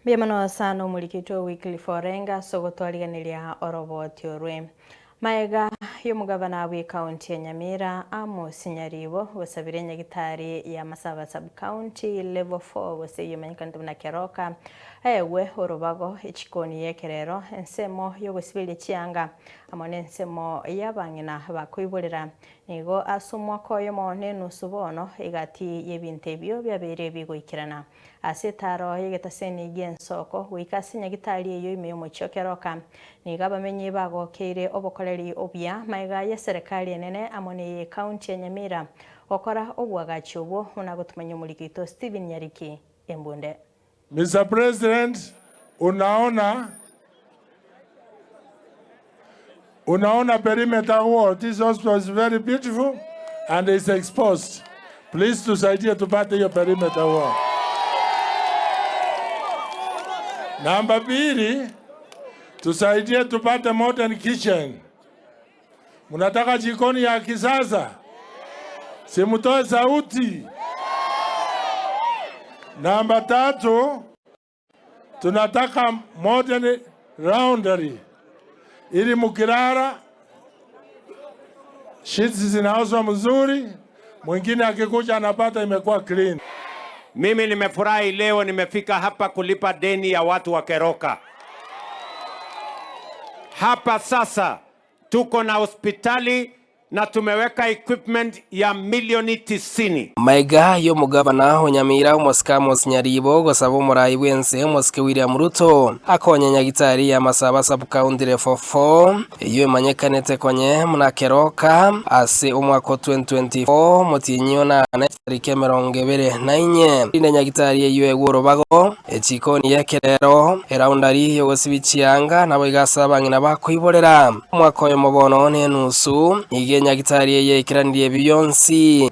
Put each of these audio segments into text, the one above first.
Mbuya mono sana omorikito Wycliffe Orenga ase ogotwarigeneria oroboti orwe. Maega y'omogabana bw'ecounty ya Nyamira Amos Nyaribo gosabire enyagitari ya Masaba Sub-County Level 4 gose eyio emanyekanete buna Keroka aegwe orobago echikoni y'ekerero ensemo y'ogosiberia chianga amo nensemo y'abang'ina bakoiborera Nigo ase omwaka oyomo na enusu bono egati y'ebinto ebio biabeire bigoikerana. Ase etaaro y'egetaseni gi'ensoko goika ase nyagitari eyio ime y'omochie o Keroka, nigo abamenyi bagokeire obokoreri obuya magega y'eserekari enene amo neye County ya Nyamira gokora oboagachi obwo buna gotumanya omoriki oito Stephen Nyariki Embunde. Mister President, unaona unaona perimeter wall, this hospital is very beautiful and is exposed. Please tusaidie tupate hiyo perimeter wall. Namba pili, tusaidie tupate modern kitchen. Mnataka jikoni ya kisasa? Simutoe sauti. Namba tatu, tunataka modern laundry ili mukilala sheets zinaoshwa mzuri, mwingine akikuja anapata imekuwa clean. Mimi nimefurahi leo nimefika hapa kulipa deni ya watu wa Keroka. Hapa sasa tuko na hospitali na tumeweka equipment ya milioni tisini. Maiga y'omogabana o Nyamira omosike Amos Nyaribo gosaba omorai bw'ense omosike William Ruto akonye nyagitari ya Masaba Sub-County Level 4 eyio emanyekanete konye buna Keroka ase omwaka o 2024 omotienyi onane tariki 24 rinde nyagitari eyio egwe orobago Echikoni y'ekerero, eraundari y'ogosibia chianga, naboigo ase abang'ina bakoiborera. Omwaka oyomo bono nenusu, nigo enyagitari eye eikeranirie ebi bionsi.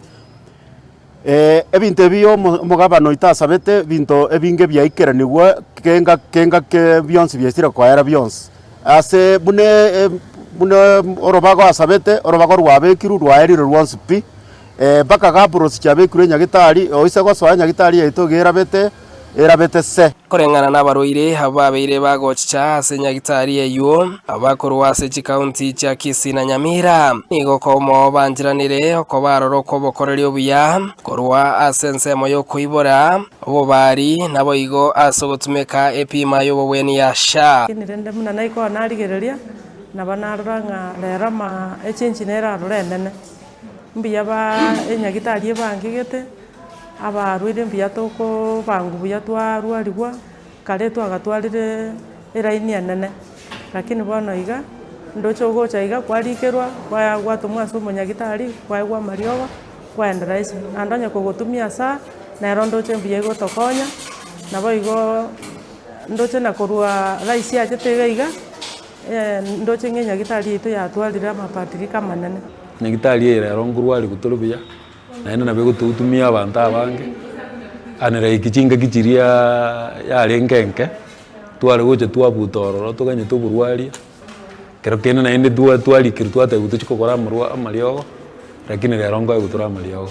Ebinto ebi omogabana oito asabete, ebinto ebinge biaikeranigwe kenga kenga ke bionsi biaisire koera bionsi. Ase buna buna orobago asabete, orobago rwabekirwe rwaerire rwonsi pi, mpaka gabros chiabekirwe nyagetari, oise gosoa nyagetari yaito iga erabete, erabete se. Koreng'ana nabarwaire abwo babeire bagochicha ase nyagitari eyio, abakorwa ase chikaunti chia Kisii na Nyamira, nigo komo bancheranire okoba aroro kw'obokoreri obuya korwa ase ensemo y'okoibora obobari, naboigo ase ogotumeka epima y'obobweni ya SHA. Lakini rende buna naikoo narigereria, nabo narora ng'a rero ama echenji nere aroro enene. Mbuya ba enyagitari ebangegete, abarwaire mbuya tokobangwa buya twarwarigwa, kare twagatwarire eraini enene, lakini bono iga, ndoche ogocha iga kwarikerwa, kwaya gwatomwa ase omonyagitari, kwaegwa amariogo, kwaenda rahisi. Naende onye kogotumia asa, nero ndoche mbuya egotokonya, nabo igoo ndoche na korwa rahisi achete iga iga. Ndoche ng'a enyagitari yaito yatwarire amabadiliko amanene. Nyagitari eye rero nkorwariwa tore buya, naende nabo egotohutumia abanto abange, and like chingaki chiriaaa yarenge enke, tware gocha twabuta ororo toganyete oborwaria, ekero kende naende twa twarikerwa twatebiwa tochie kogora amarwa amariogo, lakini rero nkoegwa tore amariogo.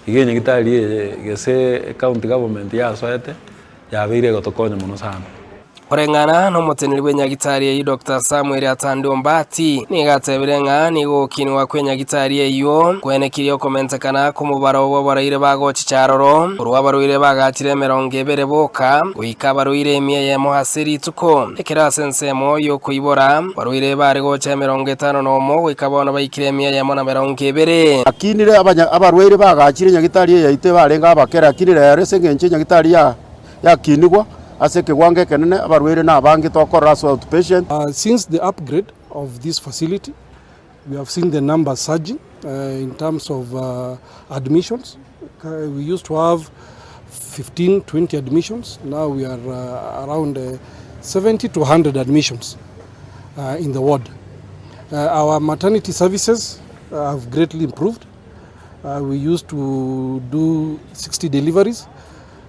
Iga enyagitari eye gese ecounty government yasoete, yabeire egotokonya mono sana. Koreng'ana nomoteneneri bw'enyagitari eyio Doctor Samuel Atandi Ombati nigo atebire ng'a nigo ogokinigwa kw'enyagitari eyio kwenekirie okomentekana kw'omobaro bw'abarwaire bagochicha aroro korwa abarwaire bagachire emerongo ebere boka goika abarwaire emia eyemo ase rituko ekero ase ensemo y'okoibora abarwaire bare gocha emerongo etano nomo goika bono baikire emia eyemo na merongo ebere. Akinire abanya abarwaire bagachire enyagitari eye yaito ebarenge abake, lakini rero ase eng'encho enyagitari ya yakinigwa ase ekewango ekenene, abarwaire nabange tokorora ase outpatient. Since the upgrade of this facility, we have seen the numbers surging in terms of admissions. We used to have 15, 20 admissions. Now we are around 70 to 100 admissions in the ward. Our maternity services have greatly improved. We used to do 60 deliveries.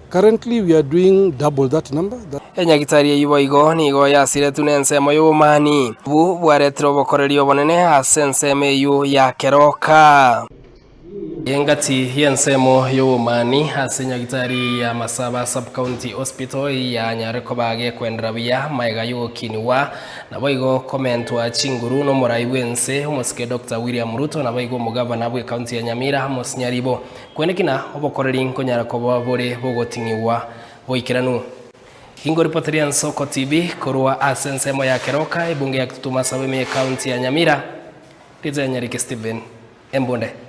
Currently we are doing double that number. Enyagitari eyio boigo nigo yasiretwe nensemo y'obomani, obwo bwaretire obokoreri obonene ase ensemo eyio ya keroka. Engati y'ensemo y'obomani ase nyagitari ya Masaba Sub-County Hospital yanyare koba gekwendera buya maega y'ogokinigwa naboigo komentwa chinguru n'omorai bw'ense omosike Doctor William Ruto naboigo omogavana bw'ecounty ya Nyamira Amos Nyaribo. Kwenekina obokoreri nkonyara koba bore bogoting'igwa boikeranu. Ingoripoteria Ensoko TV korwa ase ensemo ya Keroka, ebunge ya Kitutu Masaba ime y'ecounty ya Nyamira, Ritaya Nyariki Stephen, Embunde.